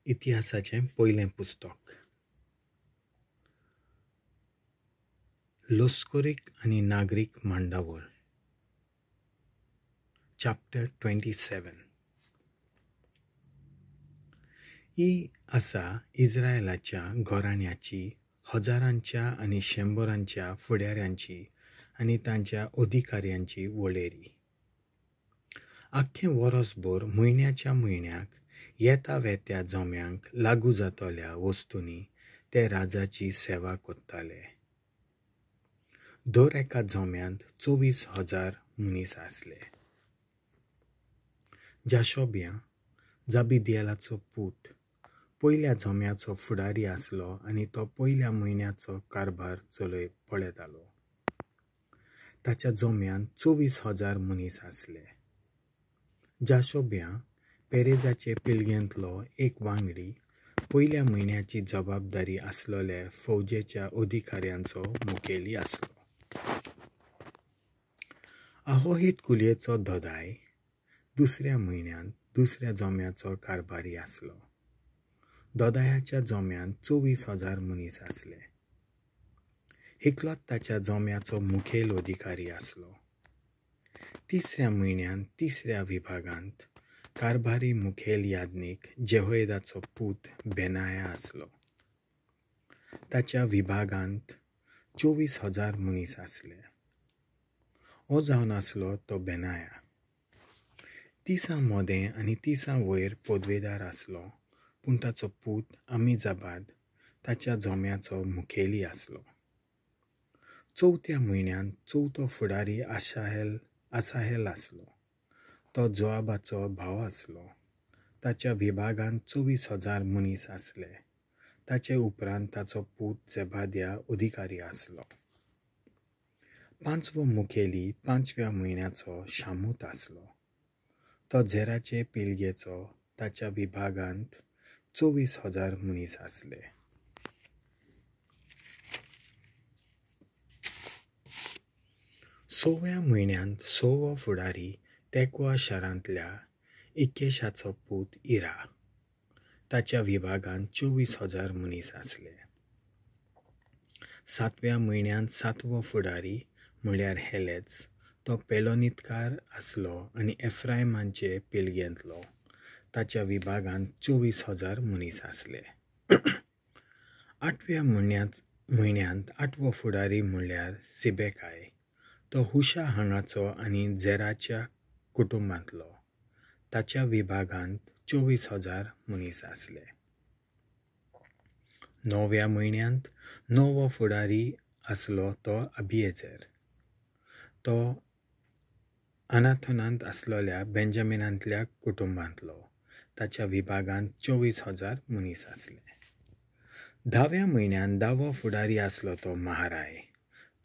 इतिहासाचें पयलें पुस्तक. लश्करीक आनी नागरीक मांडावळ. चॅप्टर 27. ही आसा इस्रायलाच्या घराण्याची, हजारांच्या आनी शंबरांच्या फुडाऱ्यांची आनी तांच्या अधिकाऱ्यांची वळेरी. आख्खें वरसभर म्हयन्याच्या म्हयन्याक येता वेत्या जम्यांक लागू जातल्या वस्तूंनी ते राजाची सेवा करताले. दर एका जम्यांत 24,000 मनीस आसले. जाशोबिया जाबिदियेलाचो पूत पयल्या जम्याचो फुडारी आसलो आनी तो पयल्या म्हयन्याचो कारभार चलय पळयतालो. ताच्या जम्यांत 24,000 मनीस आसले. जाशोबिया पेरेजाचे पिळगेंतलो एक वांगडी पयल्या म्हयन्याची जबाबदारी आसलेले फौजेच्या अधिकाऱ्यांचो मुखेली आसलो. आहोहीत कुलयेचो दोदाय दुसऱ्या म्हयन्यांत दुसऱ्या जम्याचो कारभारी आसलो. दोदायाच्या जम्यांत 24,000 मनीस आसले. हिकलोत ताच्या जम्याचो मुखेल अधिकारी आसलो. तिसऱ्या म्हयन्यांत तिसऱ्या विभागांत कारभारी मुखेल याज्ञीक जेहोयदाचो पूत बेनाया आसलो. ताच्या विभागांत 24,000 मनीस आसले. हो जावन आसलो तो बेनाया. 30 मदें आनी 30 वयर पदवेदार आसलो, पूण ताचो पूत अमिजाबाद ताच्या जम्याचो मुखेली आसलो. चवथ्या म्हयन्यांत चवथो फुडारी आसाहेल आसलो. तो जोआबाचो भाव आसलो. ताच्या विभागांत 24,000 मनीस आसले. ताचे उपरांत ताचो पूत जेबाद्या अधिकारी आसलो. पांचवो मुखेली पांचव्या म्हयन्याचो शामूत आसलो. तो झेराचे पिळगेचो. ताच्या विभागांत 24,000 मनीस आसले. सव्या म्हयन्यांत सवो फुडारी तेकवा शारांतल्या इकेशाचो पूत इरा. ताच्या विभागांत 24,000 मनीस आसले. सातव्या म्हयन्यांत सातवो फुडारी म्हळ्यार हेलेज. तो पेलोनीतकार आसलो आनी एफ्रायमांचे पिळगेंतलो. ताच्या विभागांत 24,000 मनीस आसले. आठव्या म्हयन्यांत आठवो फुडारी म्हळ्यार सिबेकाय. तो हुशा हांगाचो आनी झेराच्या कुटुंबांतलो. ताच्या विभागांत 24,000 मनीस आसले. णव्या म्हयन्यांत णवो फुडारी आसलो तो अबिएझर. तो अनाथोनांत आसलेल्या बेंजामिनांतल्या कुटुंबांतलो. ताच्या विभागांत 24,000 मनीस आसले. धाव्या म्हयन्यांत धावो फुडारी आसलो तो महाराय.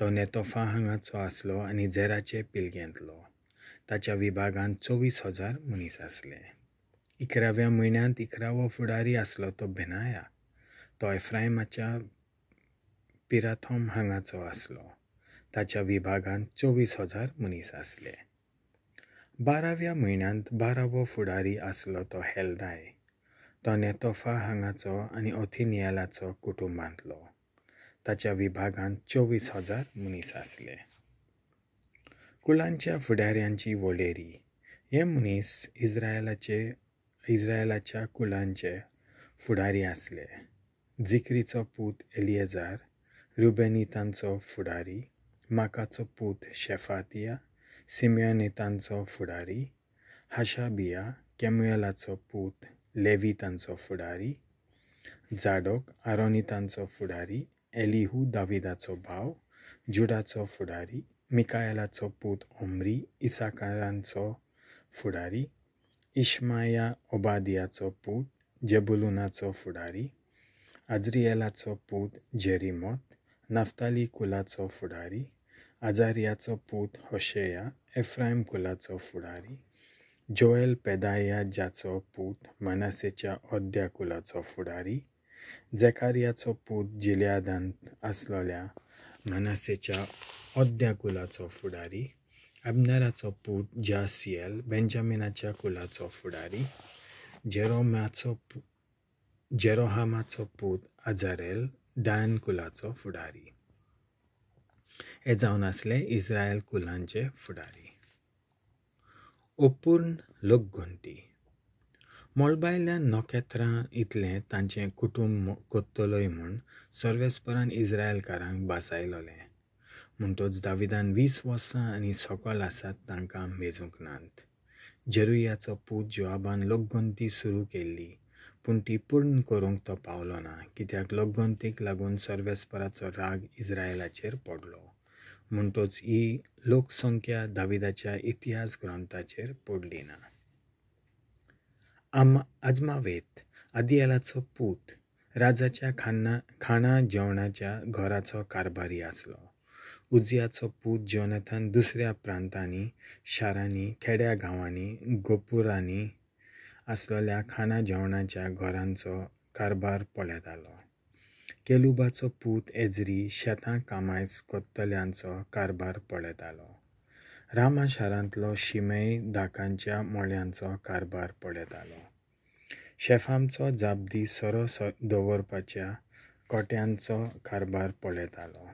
तो नेतोफा हांगाचो आसलो आनी झेराचे पिळगेंतलो. ताच्या विभागांत 24,000 मनीस आसले. 11व्या म्हयन्यांत 11वो फुडारी आसलो तो बेनाया. तो एफ्रायमाच्या पिराथोम हांगाचो आसलो. ताच्या विभागांत 24,000 मनीस आसले. 12व्या म्हयन्यांत 12वो फुडारी आसलो तो हेल्दाय. तो नेतोफा हांगाचो आनी ओथिनियलाचो कुटुंबांतलो. ताच्या विभागांत 24,000 मनीस आसले. कुलांच्या फुडाऱ्यांची वळेरी. हे मनीस इस्रायलाच्या कुलांचे फुडारी आसले. जिक्रीचो पूत एलिएजार रुबेनितांचो फुडारी, माकाचो पूत शेफातिया सिमियोनितांचो फुडारी, हाशाबिया केमुएलाचो पूत लेवीतांचो फुडारी, जाडोक आरोनितांचो फुडारी, एलिहू दाविदाचो भाव जुडाचो फुडारी, मिकायलाचो पूत ओमरी इसाकारांचो फुडारी, इश्माया ओबादियाचो पूत जेबुलूनाचो फुडारी, आजरियेलाचो पूत जेरिमोत नाफ्ताली कुलाचो फुडारी, आजारियाचो पूत होशेया एफ्रायम कुलाचो फुडारी, जोएल पेदायाजाचो पूत मनासेच्या ओद्या कुलाचो फुडारी, जेकारियाचो पूत जिलियादांत आसलेल्या मनासेच्या ओद्या कुलाचो फुडारी, अब्नेराचो पूत जासियल बेंजामिनाच्या कुलाचो फुडारी, जेरोमाचो जेरोहामाचो पूत अजारेल दान कुलाचो फुडारी. हे जावन आसले इस्रायल कुलांचे फुडारी. अपूर्ण लोकगणती. मळबायल्या नखेत्रां इतलें तांचें कुटुंब कोत्तलोय म्हूण सर्वेस्परान इस्रायलकारांक भासायलोलें. म्हणटच दाविदान 20 वर्सां आनी सकल आसात तांकां मेजूंक नात. जेरुयाचो पूत जोआबान लोकगणती सुरू केल्ली, पूण ती पूर्ण करूंक तो पावलो ना, कित्याक लोकगणतीक लागून सर्वेस्पराचो राग इस्रायलाचेर पडलो. म्हणटच ही लोकसंख्या दाविदाच्या इतिहास ग्रंथाचेर पडली ना. आजमावेत आदियलाचो पूत राजाच्या खाणा जेवणाच्या घराचो कारभारी आसलो. उजियाचो पूत जोनाथन दुसऱ्या प्रांतांनी, शारांनी, खेड्या गांवांनी, गोपुरांनी आसलेल्या खाणा जेवणाच्या घरांचो कारभार पळयतालो. केलुबाचो पूत एजरी शेतां कामायस कोत्तल्यांचो कारभार पळयतालो. रामा शारांतलो शिमेय दाकांच्या मोळ्यांचो कारभार पळयतालो. शेफामचो जाबदी सोरो दवरपाच्या कोट्यांचो कारभार पळयतालो.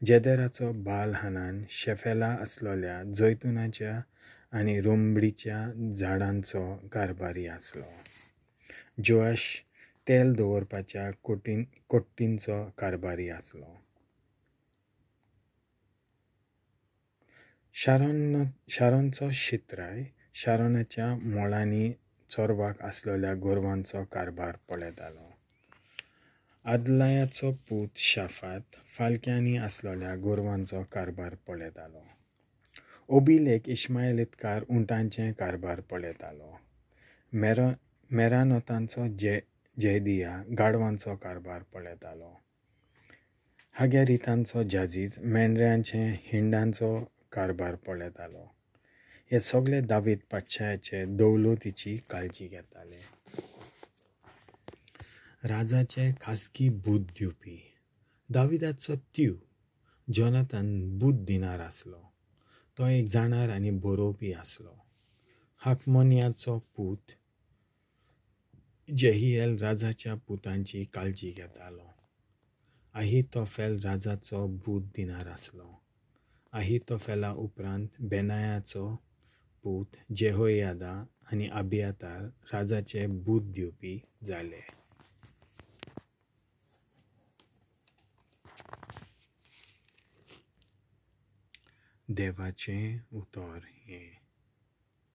जेदेराचो बाल हानान शेफेला आसलेल्या जैतुनाच्या आनी रोंबडीच्या झाडांचो कारभारी आसलो. जोआश तेल दवरपाच्या कोट्टींचो कारभारी आसलो. शारोनचो शित्राय शारोनाच्या मोळांनी चोरवाक आसलेल्या गोरवांचो कारभार पळयतालो. आदलायाचो पूत शाफात फालक्यांनी आसलेल्या गोरवांचो कारभार पळयतालो. ओबील एक इश्मायलीतकार उंटांचे कारभार पळयतालो. मेरानोतांचो जेदिया गाडवांचो कारभार पळयतालो. हागेरितांचो जाजीज मेंढऱ्यांचे हिंडांचो कारभार पळयतालो. हे सगळे दावीद पातशायाचे दौलतीची काळजी घेताले. राजाचे खासगी बूद दिवपी. दाविदाचो त्यू जोनाथन बूद दिनार आसलो. तो एक जाणार आनी बरोवपी आसलो. हाकमोनियाचो पूत जेहिएल राजाच्या पुतांची काळजी घेतालो. आहितोफेल राजाचो बूद दिनार आसलो. आहितोफेला उपरांत बेनायाचो पूत जेहोयादा आनी अबियातार राजाचे बूद दिवपी जाले. देवाचें उतर हें.